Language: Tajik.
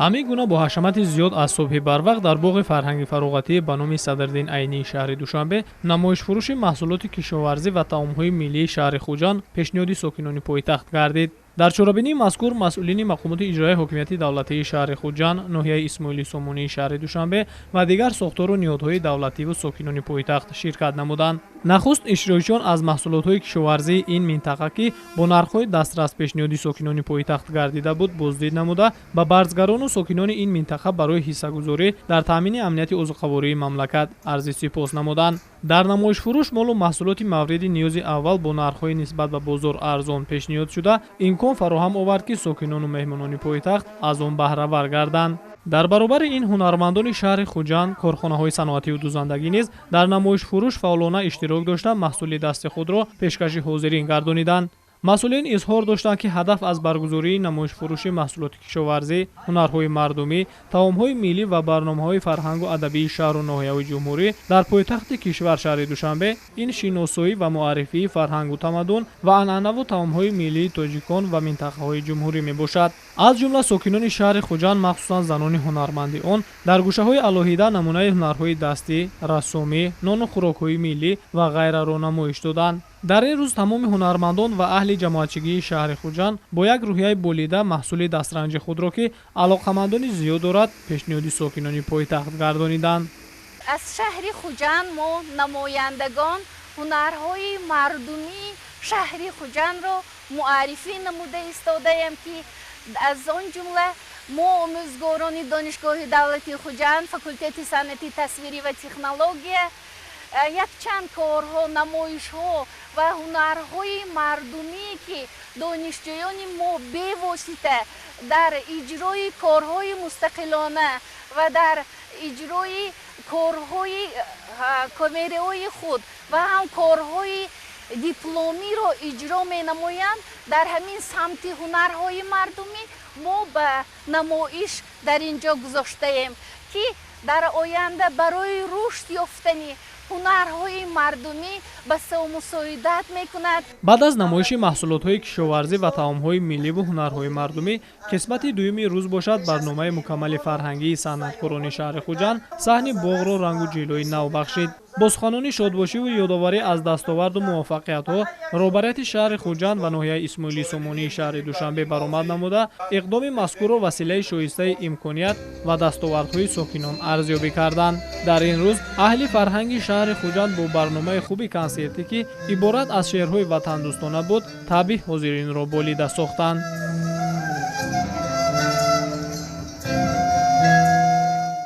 Ҳамин гуна бо ҳашамати зиёд аз субҳи барвақт дар боғи фарҳанги фароғатӣ ба номи Садриддин Айнии шаҳри Душанбе намоишфурӯши маҳсулоти кишоварзӣ ва таомҳои миллии шаҳри Хуҷанд пешниҳоди сокинони пойтахт гардид. Дар чорабинии мазкур масъулини мақомоти иҷроияи ҳокимияти давлатии шаҳри Хуҷанд, ноҳияи Исмоили Сомонии шаҳри Душанбе ва дигар сохтору ниҳодҳои давлативу сокинони пойтахт ширкат намуданд. Нахуст иштирокчиён аз маҳсулотҳои кишоварзии ин минтақа, ки бо нархҳои дастрас пешниҳоди сокинони пойтахт гардида буд, боздид намуда, ба барзгарону сокинони ин минтақа барои ҳиссагузорӣ дар таъмини амнияти озуқавории мамлакат арзи сипос намуданд. Дар намоишфурӯш молу маҳсулоти мавриди ниёзи аввал бо нархҳои нисбат ба бозор арзон пешниҳод шуда, имкон фароҳам овард, ки сокинону меҳмонони пойтахт аз он баҳравар гарданд. Дар баробари ин ҳунармандони шаҳри Хуҷанд, корхонаҳои саноативу дузандагӣ низ дар намоишфурӯш фаъолона иштирок дошта, маҳсули дасти худро пешкаши ҳозирин гардониданд. Масъулин изҳор доштанд, ки ҳадаф аз баргузории намоишфурӯши маҳсулоти кишоварзӣ, ҳунарҳои мардумӣ, таомҳои миллӣ ва барномаҳои фарҳангу адабии шаҳру ноҳияҳои ҷумҳурӣ дар пойтахти кишвар шаҳри Душанбе ин шиносоӣ ва муаррифии фарҳангу тамаддун ва анъанаву таомҳои миллии тоҷикон ва минтақаҳои ҷумҳурӣ мебошад. Аз ҷумла сокинони шаҳри Хуҷанд, махсусан занони ҳунарманди он, дар гӯшаҳои алоҳида намунаи ҳунарҳои дастӣ, рассомӣ, нону хӯрокҳои миллӣ ва ғайраро намоиш доданд. Дар ин рӯз тамоми ҳунармандон ва аҳли ҷамоатчигии шаҳри Хуҷанд бо як рӯҳияи болида маҳсули дастранҷи худро, ки алоқамандони зиёд дорад, пешниҳоди сокинони пойтахт гардониданд. Аз шаҳри Хуҷанд мо намояндагон ҳунарҳои мардумии шаҳри Хуҷандро муаррифӣ намуда истодаем, ки аз он ҷумла мо омӯзгорони Донишгоҳи давлатии Хуҷанд, факултети санъати тасвирӣ ва технология якчанд корҳо, намоишҳо ва ҳунарҳои мардумие, ки донишҷӯёни мо бевосита дар иҷрои корҳои мустақилона ва дар иҷрои корҳои камераҳои худ ва ҳам корҳои дипломиро иҷро менамоянд, дар ҳамин самти ҳунарҳои мардумӣ мо ба намоиш дар ин ҷо гузоштаем, ки дар оянда барои рушд ёфтани ҳунарҳои мардумӣ ба мусоидат мекунад. Баъд аз намоиши маҳсулотҳои кишоварзӣ ва таомҳои милливу ҳунарҳои мардумӣ, қисмати дуюми рӯз бошад барномаи мукаммали фарҳангии санъаткорони шаҳри Хуҷанд саҳни боғро рангу ҷилои нав бахшид. Бо суханони шодбошиву ёдоварӣ аз дастоварду муваффақиятҳо роҳбарияти шаҳри Хуҷанд ва ноҳияи Исмоили Сомонии шаҳри Душанбе баромад намуда, иқдоми мазкурро василаи шоистаи имконият ва дастовардҳои сокинон арзёбӣ карданд. Дар ин рӯз аҳли фарҳанги шаҳри Хуҷанд бо барномаи хуби консертӣ, ки иборат аз шеърҳои ватандӯстона буд, табъи ҳозиринро болида сохтанд.